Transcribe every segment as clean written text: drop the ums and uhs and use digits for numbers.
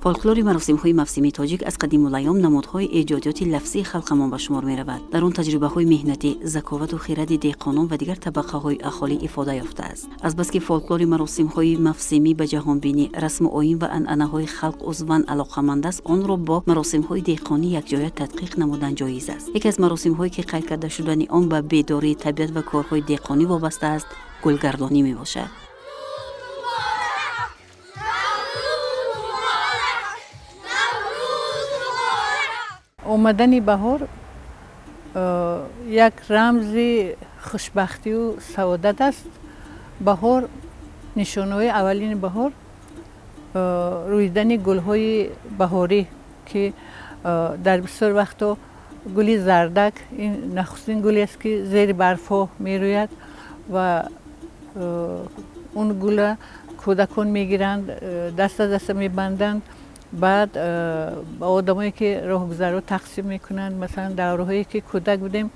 Фолклори маросимҳои мавсимии тоҷик аз қадимулайём намудҳои эҷодиёти лафзии халқамон ба шумор меравад. Дар он таҷрибаҳои меҳнатӣ, заковату хиради деҳқонон ва дигар табақаҳои аҳолӣ ифода ёфтааст. Азбаски фолклори маросимҳои мавсимӣ ба ҷаҳонбинӣ, расму оин ва анъанаҳои халқ узван алоқаманд аст, онро бо маросимҳои деҳқонӣ якҷоя тадқиқ намудан ҷоиз аст. Яке аз маросимҳое ки қайд карда шудани он ба бедории табиат ва корҳои деҳқонӣ вобаста аст, гулгардонӣ мебошад. Омадани баҳор як рамзи хушбахтию саодат аст. Баҳор, нишонаҳои аввалини баҳор рӯидани гулҳои баҳорӣ, ки дар бисёр вақтҳо гули зардак ин нахустин гулест, ки зери барфҳо мерӯяд ва он гула кӯдакон мегиранд, даста даста мебанданд, баъд ба одамое ки роҳгузарро тақсим мекунанд. Масалан, давраҳое ки кӯдак будем,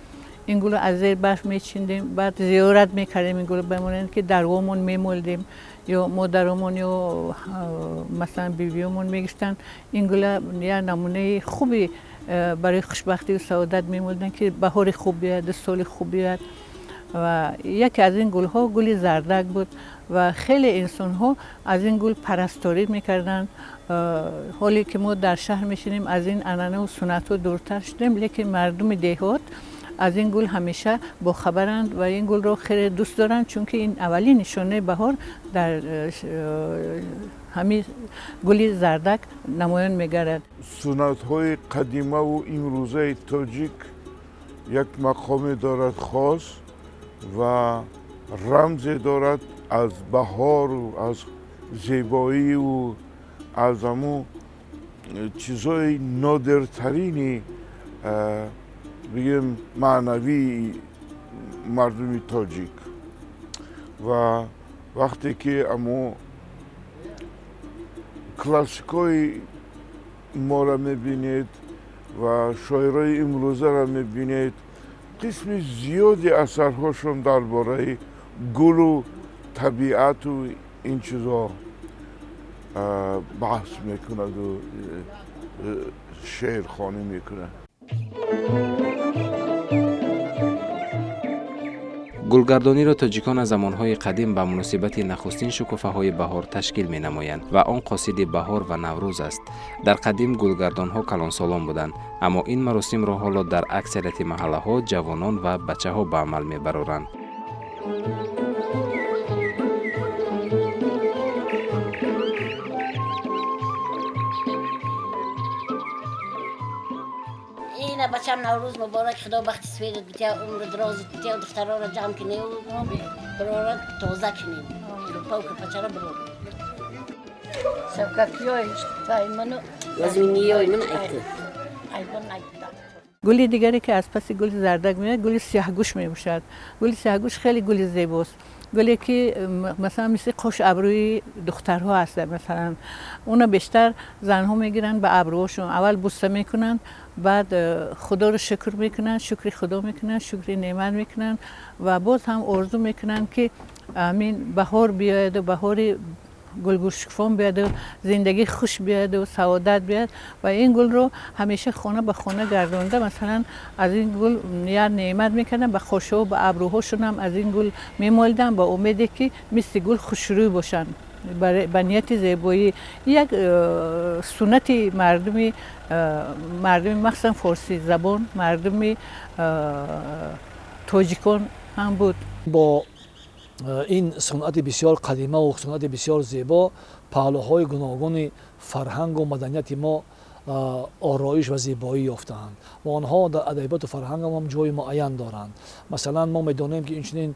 ин гулро аз зери барф мечиндем, баъд зиёрат мекардем ин гулро, бемонанд ки дарвомон мемолдем, ё модаромон ё масалан бибиёмон мегирифтанд. Ин гула як намунаи хуби барои хушбахтию саодат мемолданд, ки баҳори хуб биёяд, соли хуб биёяд. Ва яке аз ин гулҳо гули зардак буд ва хеле инсонҳо аз ин гул парасторӣ мекарданд. Ҳоле ки мо дар шаҳр мешинем, аз ин анъанаву суннатҳо дуртар шудем, лекин мардуми деҳот аз ин гул ҳамеша бохабаранд ва ин гулро хеле дӯст доранд, чунки ин аввалин нишонаи баҳор дар ҳамин гули зардак намоён мегардад. Суннатҳои қадимаву имрӯзаи тоҷик як мақоме дорад хос ва рамзе дорад аз баҳору аз зебоию аз ҳамун чизҳои нодиртарини, бигем, маънавии мардуми тоҷик. Ва вақте ки ҳамун классикҳои моро мебинед ва шоирои имрӯзаро мебинед, қисми зиёди асарҳошон дар бораи гулу табиату ин чизҳо баҳс мекунаду шеърхонӣ мекунад. Гулгардониро тоҷикон аз замонҳои қадим ба муносибати нахустин шукуфаҳои баҳор ташкил менамоянд ва он қосиди баҳор ва Наврӯз аст. Дар қадим гулгардонҳо калонсолон буданд, аммо ин маросимро ҳоло дар аксарияти маҳаллаҳо ҷавонон ва бачаҳо ба амал мебароранд. Ина бачам, Наврӯз муборак, Худо бахти сафедат битя, умри дарозат битя, духтарора ҷамъ кунем, барора тоза кунем, кирпау кирпачара барор. Шавкатиёй тайману вазминиёй ман айтdi. Айман айтdi. Гули дигаре ки аз паси гули зардак меояд, гули сиёҳгӯш мебошад. Гули сиёҳгӯш хеле гули зебост, гуле ки масалан мисли қош абрӯи духтарҳо аст. Масалан, уна бештар занҳо мегиранд, ба абрӯҳошон аввал буста мекунанд, баъд худоро шукр мекунанд, шукри худо мекунанд, шукри неъмат мекунанд ва боз ҳам орзу мекунанд, ки ҳамин баҳор биёяду баҳори гулгулшукуфон биёяду зиндагӣ хуш биёяду саодат биёяд. Ва ин гулро ҳамеша хона ба хона гардонда, масалан, аз ин гул як неъмат мекарданд, ба қошҳо, ба абрӯҳошонам аз ин гул мемолиданд, ба умеде ки мисли гул хушрӯй бошанд, ба нияти зебоӣ. Як суннати мардуми махсусан форсизабон, мардуми тоҷикон ҳам буд. Бо ин санъати бисёр қадимаву санъати бисёр зебо паҳлӯҳои гуногуни фарҳангу маданияти мо ороиш ва зебоӣ ёфтаанд ва онҳо дар адабиёту фарҳангам ҳам ҷои муайян доранд. Масалан, мо медонем, ки инчунин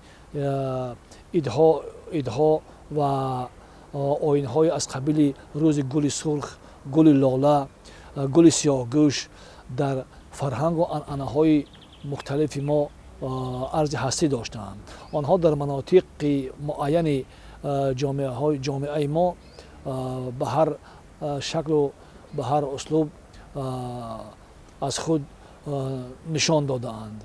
идҳо ва оинҳои аз қабили рӯзи гули сурх, гули лола, Гули сиёҳгӯш дар фарҳангу анъанаҳои мухталифи мо арзи ҳастӣ доштаанд. Онҳо дар манотиқи муайяни ҷомеаи мо ба ҳар шаклу ба ҳар услуб аз худ нишон додаанд.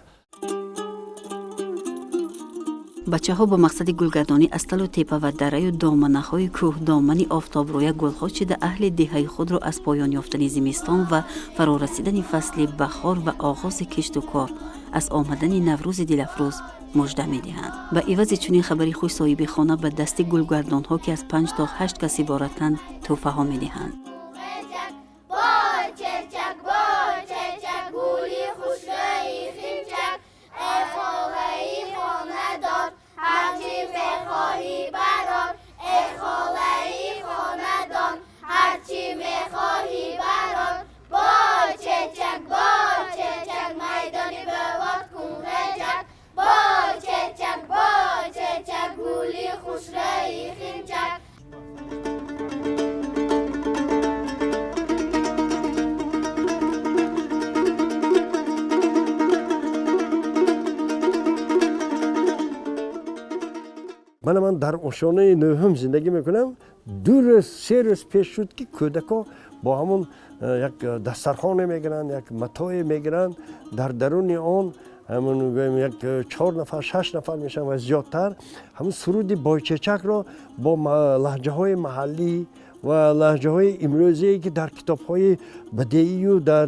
Бачаҳо бо мақсади гулгардонӣ аз талу тепа ва дараю доманаҳои кӯҳ домани офтобрӯя гулҳо чида аҳли деҳаи худро аз поён ёфтани зимистон ва фарорасидани фасли баҳор ва оғози кишту кор аз омадани Наврӯзи дилафрӯз мужда медиҳанд. Ба ивази чунин хабари хуш соҳиби хона ба дасти гулгардонҳо, ки аз 5 то 8 кас иборатанд, тӯҳфаҳо медиҳанд. Ман дар ошонаи нӯҳум зиндагӣ мекунам. 2 рӯз 3 рӯз пеш шуд, ки кӯдако бо ҳамон як дастархоне мегиранд, як матое мегиранд, дар даруни он ҳамон гӯем як 4 нафар 6 нафар мешаванд ва зиёдтар, ҳамон суруди Бойчечакро бо лаҳҷаҳои маҳаллӣ ва лаҳҷаҳои имрӯзие, ки дар китобҳои бадеию дар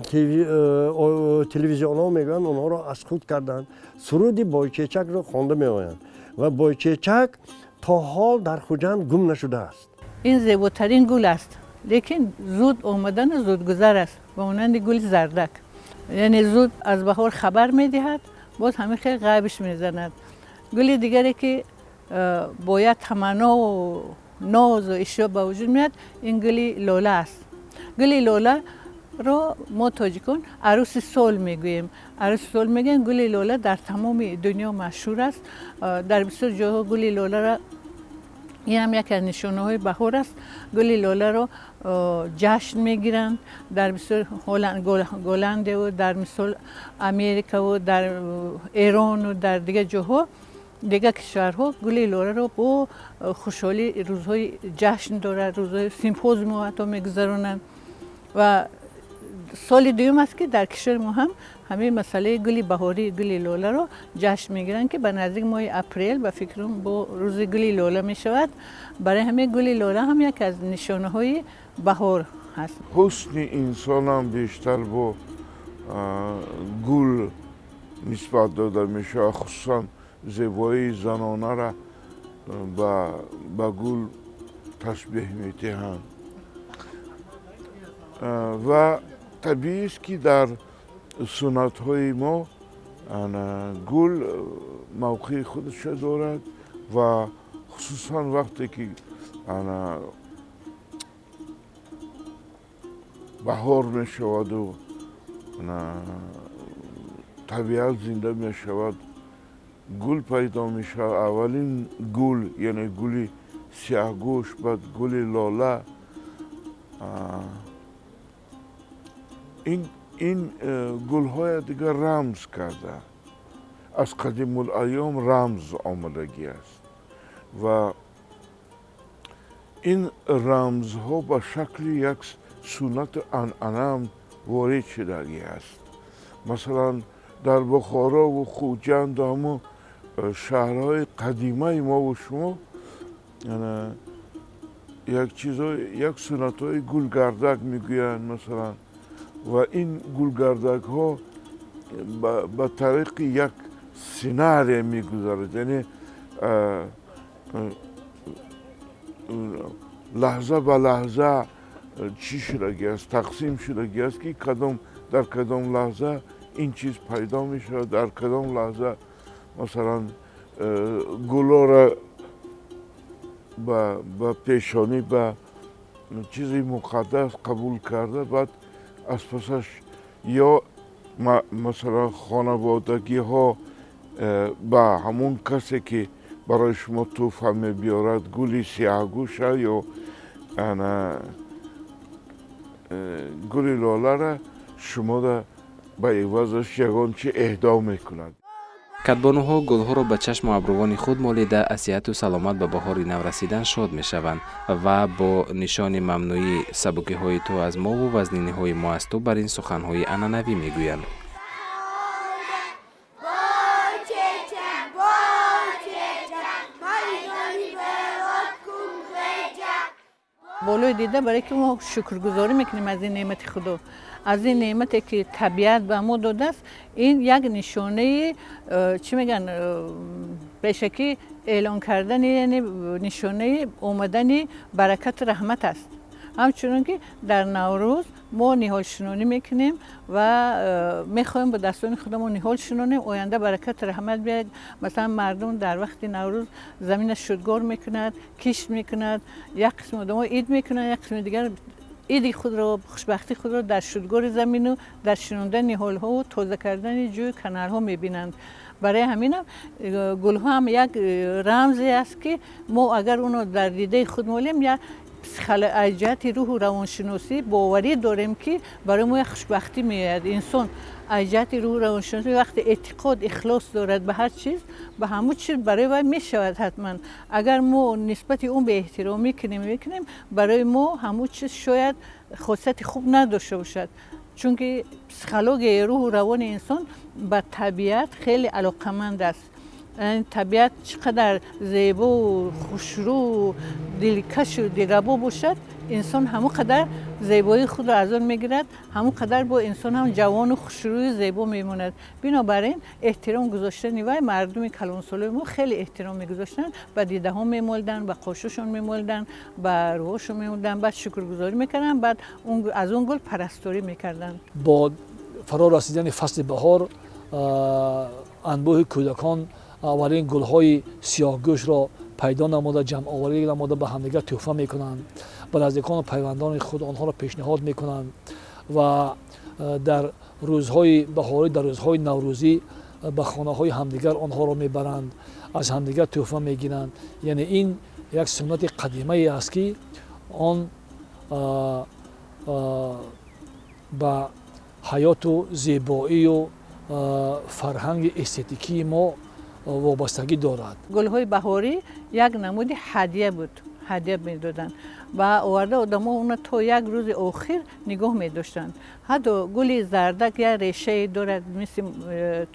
телевизионҳо мегӯянд, онҳоро аз худ карданд, суруди Бойчечакро хонда меоянд ва Бойчечак то ҳол дар Хуҷанд гум нашудааст. Ин зеботарин гул аст, лекин зуд омадану зудгузар аст, ба монанди гули зардак. Яъне зуд аз баҳор хабар медиҳад, боз ҳамин хел ғайбиш мезанад. Гули дигаре, ки бояд таманнову нозу ишё ба вуҷуд меяд, ин гули лола аст. Гули лоларо мо тоҷикон арӯси сол мегӯем. Арӯси сол мегӯем. Гули лола дар тамоми дунё машҳур аст. Дар бисёр ҷойҳо гули лоларо, ин ҳам яке аз нишонаҳои баҳор аст, гули лоларо ҷашн мегиранд дар бисёр Голландияву дар мисол Америкаву дар Эрону дар дигар ҷоҳо, дигар кишварҳо гули лоларо бо хушҳолӣ рӯзҳои ҷашн дорад, рӯзҳои симпозиумҳо ҳатто мегузаронанд. Ва соли дуюм аст, ки дар кишвари мо ҳам ҳамин масъалаи гули баҳорӣ, гули лоларо ҷашн мегиранд, ки ба наздик моҳи апрел ба фикрам бо рӯзи гули лола мешавад. Барои ҳамин гули лола ҳам яке аз нишонаҳои баҳор ҳаст. Ҳусни инсонам бештар бо гул нисбат дода мешавад, хусусан зебоии занонара ба гул ташбеҳ медиҳанд. Ва табиист, ки дар суннатҳои мо гул мавқеи худашро дорад ва хусусан вақте ки баҳор мешаваду табиат зинда мешавад, гул пайдо мешавад. Аввалин гул, яъне гули сиёҳгӯш, баъд гули лола. Ин гулҳоя дигар рамз карда, аз қадимулайём рамз омадагӣ аст ва ин рамзҳо ба шакли як суннату анъанаам ворид шудагӣ аст. Масалан, дар Бухорову Хуҷанду ҳамун шаҳрҳои қадимаи мову шумо як чизо, як суннатҳои гулгардак мегӯянд, масалан, ва ин гулгардакҳо ба тариқи як сценария мегузарад, яъне лаҳза ба лаҳза чӣ шудагӣ аст, тақсим шудагӣ аст, ки кадом дар кадом лаҳза ин чиз пайдо мешавад, дар кадом лаҳза масалан гулоро ба пешонӣ ба чизи муқаддас қабул карда, баъд аз пасаш ё масалан хонаводагиҳо ба ҳамун касе, ки барои шумо тӯҳфа мебиёрад, гули сиёҳгӯша ё Гули лолара шуморо ба ивазаш ягон чи эҳдо мекунад. Кадбонуҳо гулҳоро ба чашму абрувони худ молида, аз сиҳату саломат ба баҳори нав расидан шод мешаванд ва бо нишони мамнӯӣ сабукиҳои ту аз мову вазниниҳои мо аз ту бар ин суханҳои анъанавӣ мегӯянд. Болои дида, барое ки мо шукргузорӣ мекунем аз ин неъмати Худо, аз ин неъмате ки табиат ба мо додааст. Ин як нишонаи чӣ мегӯянд, пешакӣ эълон кардани, яъне нишонаи омадани баракату раҳмат аст. Ҳамчунон ки дар Наврӯз мо ниҳолшинонӣ мекунем ва мехоҳем бо дастони худамон ниҳол шинонем, оянда баракату раҳмат бияд. Масалан, мардум дар вақти Наврӯз замина шудгор мекунад, кишт мекунад. Як қисми одамо ид мекунанд, як қисми дигар иди худро, хушбахтии худро дар шудгори замину дар шинондани ниҳолҳову тоза кардани ҷӯю каналҳо мебинанд. Барои ҳаминам гулҳо ҳам як рамзе аст, ки мо агар онро дар дидаи худ молем, як аз ҷиҳати рӯҳу равоншиносӣ боварӣ дорем, ки барои мо як хушбахтӣ меояд. Инсон аз ҷиҳати рӯҳу равоншиносӣ вақте эътиқод, ихлос дорад ба ҳар чиз, ба ҳамун чиз барои вай мешавад ҳатман. Агар мо нисбати он беэҳтиромӣ кунем, мекунем, барои мо ҳамун чиз шояд хосияти хуб надошта бошад, чунки психологияи рӯҳу равони инсон ба табиат хеле алоқаманд аст. Табиат чӣ қадар зебову хушрӯу дилкашу дилрабо бошад, инсон ҳамон қадар зебоии худро аз он мегирад, ҳамон қадар бо инсон ҳам ҷавону хушрӯю зебо мемонад. Бинобар ин эҳтиром гузоштани вай, мардуми калонсолои мо хеле эҳтиром мегузоштанд, ба дидаҳо мемолиданд, ба қошушон мемолиданд, ба рӯҳошон мемолиданд, баъд шукргузорӣ мекарданд, баъд аз он гул парасторӣ мекарданд. Бо фаро расидани фасли баҳор анбӯҳи кӯдакон аввалин гулҳои сиёҳгӯшро пайдо намуда, ҷамъоварӣ намуда, ба ҳамдигар тӯҳфа мекунанд, ба наздикону пайвандони худ онҳоро пешниҳод мекунанд ва дар рӯзҳои баҳорӣ, дар рӯзҳои наврӯзӣ ба хонаҳои ҳамдигар онҳоро мебаранд, аз ҳамдигар тӯҳфа мегиранд. Яъне ин як суннати қадимае аст, ки он ба ҳаёту зебоию фарҳанги эстетикии мо вобастагӣ дорад. Гулҳои баҳорӣ як намуди ҳадия буд, ҳадия медоданд ва оварда одамо онро то як рӯзи охир нигоҳ медоштанд. Ҳатто гули зардак як решае дорад мисли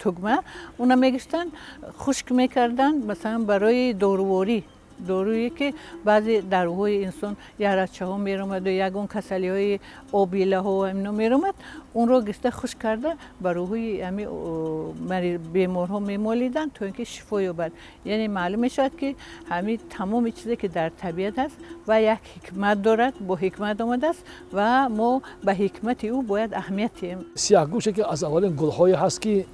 тугма, онро мегирифтанд, хушк мекарданд, масалан, барои доруворӣ, доруе ки баъзе даруҳои инсон ярачаҳо меромаду ягон касалиҳои обилаҳо ино меромад, онро гирифта, хушк карда, ба рӯҳои ҳами беморҳо мемолиданд, то ин ки шифо ёбад. Яъне маълум мешавад, ки ҳами тамоми чизе ки дар табиат аст ва як ҳикмат дорад, бо ҳикмат омадааст ва мо ба ҳикмати ӯ бояд аҳамият диҳем. Сиёҳгӯше ки аз аввалин гулҳое ҳаст, ки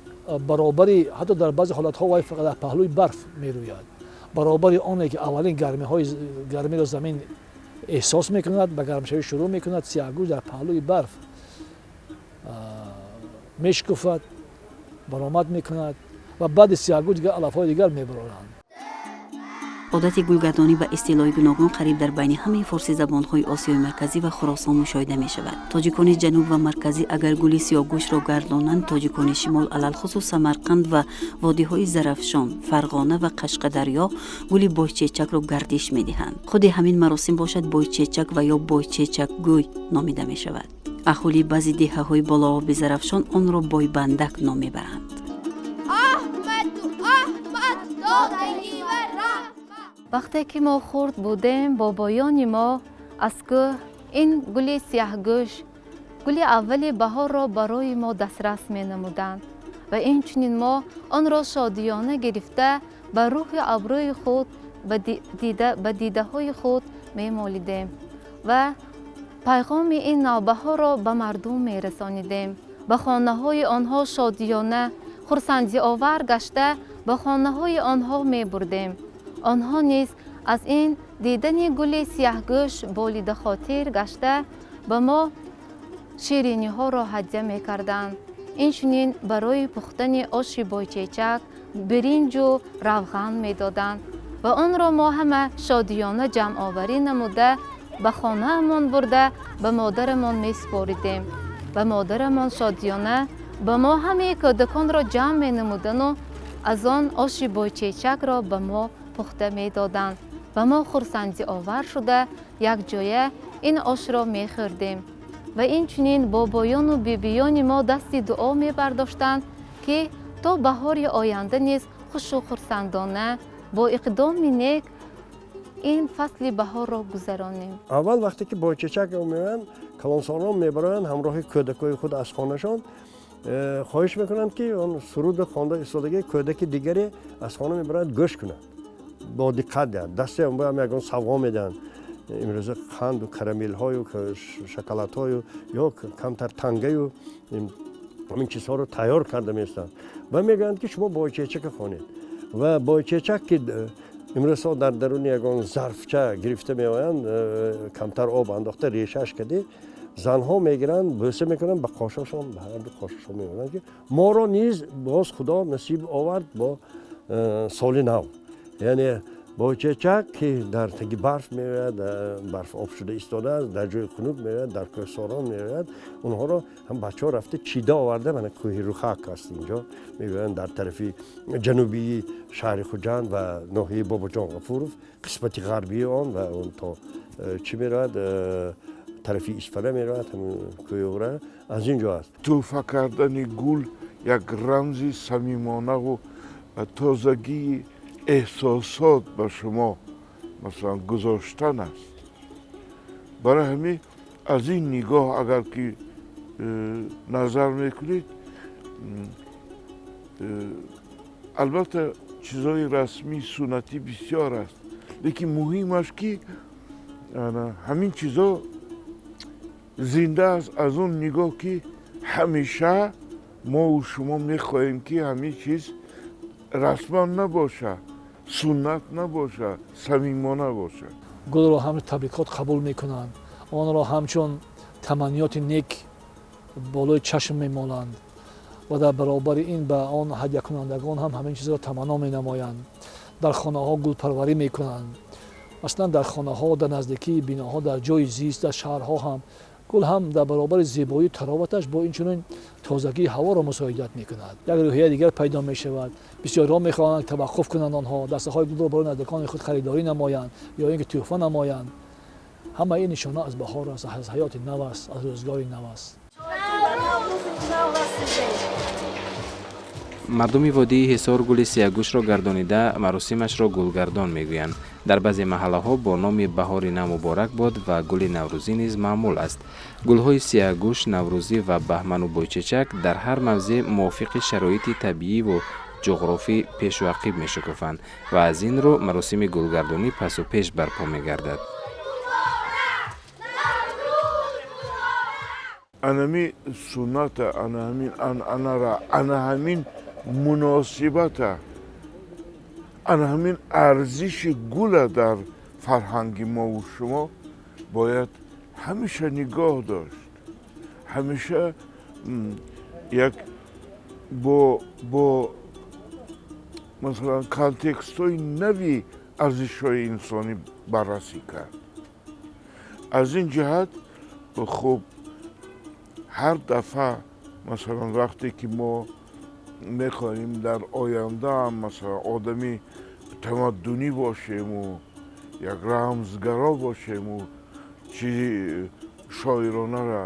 баробари ҳатто дар баъзе ҳолатҳо вай фақат дар паҳлӯи барф мерӯяд, баробари оне ки аввалин гармиҳои гармиро замин эҳсос мекунад, ба гармшавӣ шурӯъ мекунад, сиёҳгӯш дар паҳлӯи барф мешкуфад, баромад мекунад ва баъди сиёҳгӯш дигар алафҳои дигар мебароранд. Одати гулгардонӣ ба истилоҳи гуногун қариб дар байни ҳамаи форсизабонҳои Осиёи Марказӣ ва Хуросон мушоҳида мешавад. Тоҷикони ҷануб ва марказӣ агар гули сиёҳгӯшро гардонанд, тоҷикони шимол, алалхусус Самарқанд ва водиҳои Зарафшон, Фарғона ва Қашқадарё, гули бойчечакро гардиш медиҳанд. Худи ҳамин маросим бошад, бойчечак ва ё бойчечакгӯй номида мешавад. Аҳолии баъзе деҳаҳои болооби Зарафшон онро бойбандак ном мебаранд. Вақте ки мо хурд будем, бобоёни мо аз кӯҳ ин гули сияҳгӯш, гули аввали баҳорро барои мо дастрас менамуданд ва инчунин мо онро шодиёна гирифта, ба рӯҳи абрӯи худ, ба дидаҳои худ мемолидем ва пайғоми ин навбаҳорро ба мардум мерасонидем. Ба хонаҳои онҳо шодиёна, хурсандиовар гашта, ба хонаҳои онҳо мебурдем. Онҳо низ аз ин дидани гули сияҳгӯш болидахотир гашта, ба мо шириниҳоро ҳадя мекарданд. Инчунин барои пухтани оши бойчечак биринҷу равған медоданд ва онро мо ҳама шодиёна ҷамъоварӣ намуда, ба хонаамон бурда ба модарамон месупоридем ва модарамон шодиёна ба мо ҳамаи кӯдаконро ҷамъ менамудану аз он оши бойчечакро ба мо пухта медоданд ва мо хурсандиовар шуда якҷоя ин ошро мехӯрдем. Ва инчунин бобоёну бибиёни мо дасти дуо мебардоштанд, ки то баҳори оянда низ хушу хурсандона бо иқдоми нек ин фасли баҳорро гузаронем. Аввал вақте ки бойчечак меоянд, калонсолон мебароянд ҳамроҳи кӯдакҳои худ аз хонашон, хоҳиш мекунанд, ки он суруди хонда истодагии кӯдаки дигаре аз хона мебарояд, гӯш кунад, бо диққат диҳад. Дасти ҳам ягон савғо медиҳанд. Имрӯза қанду карамелҳою шоколадҳою ё камтар тангаю ҳамин чизҳоро тайёр карда меистанд ва мегӯянд, ки шумо бойчечака хонед. Ва бойчечак, ки имрӯзҳо дар даруни ягон зарфча гирифта меоянд, камтар об андохта решааш кади занҳо мегиранд, бӯса мекунанд ба қошошон, ба ҳарду қошошон меоранд, ки моро низ боз Худо насиб овард бо соли нав. Яъне бойчечак, ки дар таги барф меояд, барф об шуда истодааст, дар ҷои хунук меояд, дар кӯҳсорон меояд, онҳоро ҳам бачаҳо рафта чида оварда, мана кӯҳи Рухак аст инҷо мегӯянд, дар тарафи ҷанубии шаҳри Хуҷанд ва ноҳияи Бобоҷон Ғафуров, қисмати ғарбии он, ва он то чӣ меравад, тарафи Исфара меравад, кӯҳи Ура аз ин ҷо аст. Тӯҳфа кардани гул як рамзи самимонаву тозагии эҳсосот ба шумо масалан гузоштан аст. Барои ҳамин аз ин нигоҳ агар ки назар мекунед, албатта чизҳои расмӣ суннатӣ бисёр аст, лекин муҳимаш ки ҳамин чизҳо зинда аст аз он нигоҳ, ки ҳамеша мову шумо мехоҳем, ки ҳамин чиз расман набошад, суннат набошад, самимона бошад. Гулро ҳамчун табрикот қабул мекунанд, онро ҳамчун таманниёти нек болои чашм мемоланд ва дар баробари ин ба он ҳадякунандагон ҳам ҳамин чизро таманно менамоянд. Дар хонаҳо гулпарварӣ мекунанд. Аслан дар хонаҳо, дар наздикии биноҳо, дар ҷои зист, дар шаҳрҳо ҳам гул ҳам дар баробари зебоию тароваташ бо инчунин тозагии ҳаворо мусоидат мекунад. Як рӯҳияи дигар пайдо мешавад. Бисёрҳо мехоҳанд таваққуф кунанд, онҳо дастаҳои гулро барои наздикони худ харидорӣ намоянд ё ин ки тӯҳфа намоянд. Ҳама ин нишона аз баҳор аст, аз ҳаёти нав аст, аз рӯзгори нав аст. Мардуми водии Ҳисор гули сияҳгӯшро гардонида маросимашро гулгардон мегӯянд. Дар баъзе маҳаллаҳо бо номи баҳори нав муборак бод ва гули наврӯзӣ низ маъмул аст. Гулҳои сияҳгӯш, наврӯзӣ ва баҳману бойчечак дар ҳар мавзеъ мувофиқи шароити табииву ҷуғрофӣ пешу ақиб мешукуфанд ва аз ин рӯ маросими гулгардонӣ пасу пеш барпо мегардад. Анами сунната, ана ҳамин анъанара, ана ҳамин муносибата, ана ҳамин арзиши гула дар фарҳанги мову шумо бояд ҳамеша нигоҳ дошт, ҳамеша як бо масалан контекстҳои нави арзишҳои инсонӣ баррасӣ кард. Аз ин ҷиҳат хуб ҳар дафъа масалан вақте ки мо мехоҳем дар оянда масалан одами тамаддунӣ бошему, як рамзгаро бошему, чизи шоиронара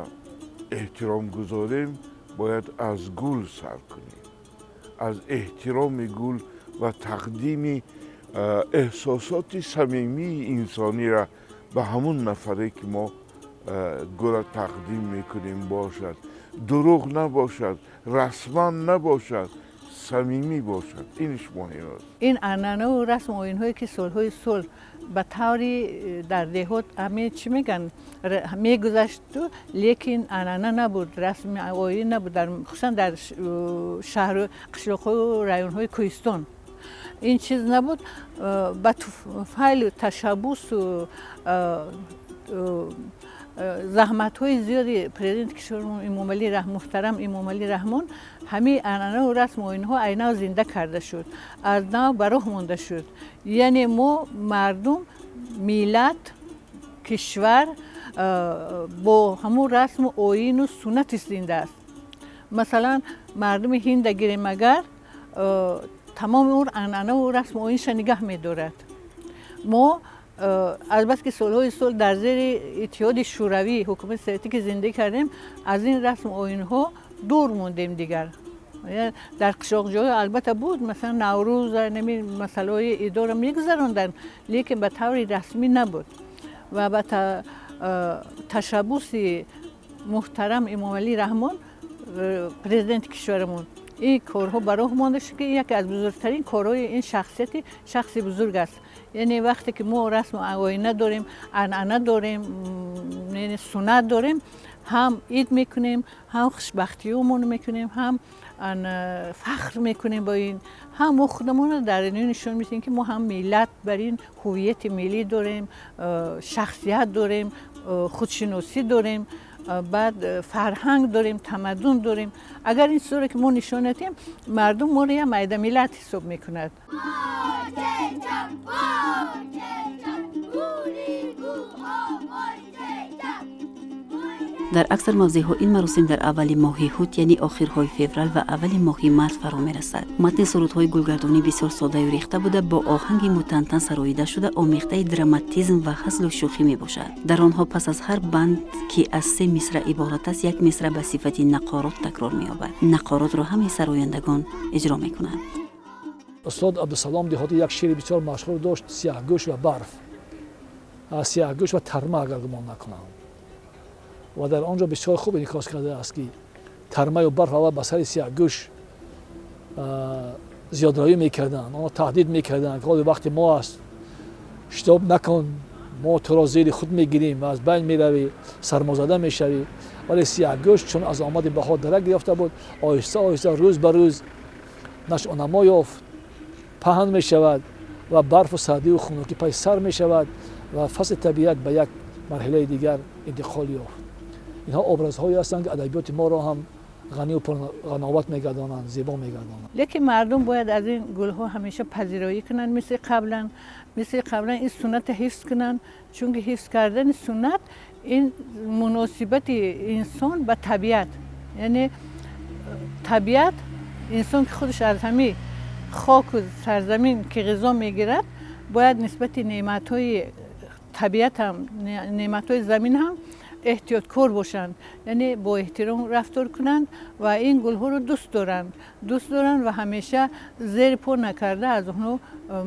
эҳтиром гузорем, бояд аз гул сар кунем, аз эҳтироми гул ва тақдими эҳсосоти самимии инсонира ба ҳамун нафаре, ки мо гула тақдим мекунем бошад, дурӯғ набошад, расман набошад, самимӣ бошад. Инш муҳим аст. Ин анъанаву расму оинҳое, ки солҳои сол ба таври дар деҳот ҳамин чӣ мегӯянд мегузашту, лекин анъана набуд, расми оин набуд, хусусан дар шаҳру қишлоқҳою районҳои кӯҳистон ин чиз набуд. Ба файлу ташаббусу заҳматҳои зиёди президенти кишварамон Эмомалӣ муҳтарам Эмомалӣ Раҳмон ҳамин анъанаву расму оинҳо айнав зинда карда шуд, аз нав ба роҳ монда шуд. Яъне мо мардум, миллат Кишвар бо ҳамун расму оину суннати зинда аст. Масалан, мардуми ҳинда гирем, агар тамоми он анъанаву расму оинша нигаҳ медорад. Мо азбаски солҳои сол дар зери Иттиҳоди Шӯравӣ, ҳукумати советӣ ки зиндагӣ кардем, аз ин расму оинҳо дур мондем. Дигар дар қишлоқҷоҳо албатта буд, масалан, Наврӯз, нами масъалаҳои идора мегузаронданд, лекин ба таври расмӣ набуд. Ва ба ташаббуси муҳтарам Эмомалӣ Раҳмон, президенти кишварамон, ин корҳо ба роҳ монда шуд, ки яке аз бузургтарин корҳои ин шахсияти шахси бузург аст. Яъне вақте ки мо расму оина дорем, анъана дорем, суннат дорем, ҳам ид мекунем, ҳам хушбахтиёмон мекунем, ҳам фахр мекунем бо ин, ҳам мо худамонро дар ин нишон медиҳем, ки мо ҳам миллат бар ин ҳувияти миллӣ дорем, шахсият дорем, худшиносӣ дорем, баъд фарҳанг дорем, тамаддун дорем. Агар ин чизоро ки мо нишон надиҳем, мардум моро як майда миллат ҳисоб мекунад. Дар аксар мавзеъҳо ин маросим дар аввали моҳи ҳут, яъне охирҳои феврал ва аввали моҳи март фаро мерасад. Матни сурудҳои гулгардонӣ бисёр содаю рехта буда, бо оҳанги мутантан сароида шуда, омехтаи драматизм ва ҳазлу шӯхӣ мебошад. Дар онҳо пас аз ҳар банд, ки аз се мисра иборат аст, як мисра ба сифати нақорот такрор меёбад. Нақоротро ҳамаи сарояндагон иҷро мекунанд. Устод Абдусалом Деҳотӣ як шеъри бисёр машҳур дошт, «Сиёҳгӯш ва барф», «Сиёҳгӯш ва тарма», агар гумон накунам. Ва дар он ҷо бисёр хуб инъикос кардааст, ки тармаю барф аввал ба сари сиёҳгӯш зиёдравӣ мекарданд, онро таҳдид мекарданд, ки ҳоли вақти мо аст, шитоб накун, мо туро зери худ мегирем ва аз байн меравӣ, сармозада мешавӣ. Вале сиёҳгӯш чун аз омади баҳор дарак ёфта буд, оҳиста оҳиста рӯз ба рӯз нашъунамо ёфт, паҳн мешавад ва барфу сардию хунукӣ пай сар мешавад ва фасли табиат ба як марҳилаи дигар интиқол ёфт. Инҳо образҳое ҳастанд, ки адабиёти моро ҳам ғанию пурғановат мегардонанд, зебо мегардонанд. Лекин мардум бояд аз ин гулҳо ҳамеша пазироӣ кунанд, мисли қаблан ин суннатро ҳифз кунанд, чунки ҳифз кардани суннат ин муносибати инсон ба табиат, яъне табиат, инсон ки худаш аз ҳамин хоку сарзамин ки ғизо мегирад, бояд нисбати неъматҳои табиат ҳам, неъматҳои замин ҳам эҳтиёткор бошанд, яъне бо эҳтиром рафтор кунанд ва ин гулҳоро дӯст доранд ва ҳамеша зери по накарда аз онҳо,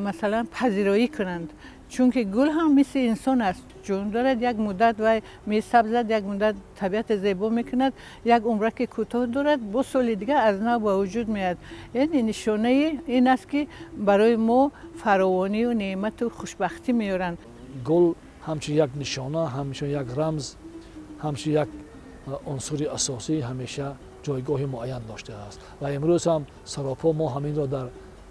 масалан, пазироӣ кунанд, чунки гул ҳам мисли инсон аст, ҷон дорад, як муддат вай месабзад, як муддат табиат зебо мекунад, як умраки кӯтоҳ дорад, бо соли дигар аз нав ба вуҷуд меояд. Яъне нишонаи ин аст, ки барои мо фаровонию неъмату хушбахтӣ меоранд. Гул ҳамчун як нишона, ҳамчун як рамз, ҳамчун як унсури асосӣ ҳамеша ҷойгоҳи муайян доштааст ва имрӯз ҳам саропо мо ҳаминро дар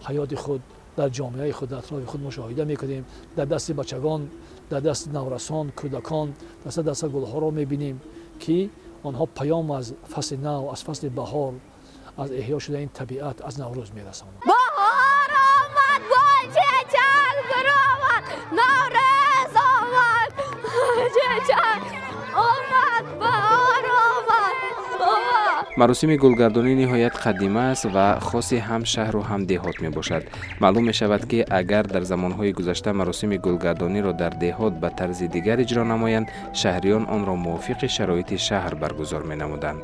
ҳаёти худ, дар ҷомеаи худ, дар атрофи худ мушоҳида мекунем. Дар дасти бачагон, дар дасти наврасон, кӯдакон даста даста гулҳоро мебинем, ки онҳо паём аз фасли нав, аз фасли баҳор, аз эҳё шудани табиат, аз Наврӯз мерасонанд. Баҳор омад, чечак биромад, Наврӯз омад, чечак омад, баҳор омад. Маросими гулгардонӣ ниҳоят қадима аст ва хоси ҳам шаҳру ҳам деҳот мебошад. Маълум мешавад, ки агар дар замонҳои гузашта маросими гулгардониро дар деҳот ба тарзи дигар иҷро намоянд, шаҳриён онро мувофиқи шароити шаҳр баргузор менамуданд.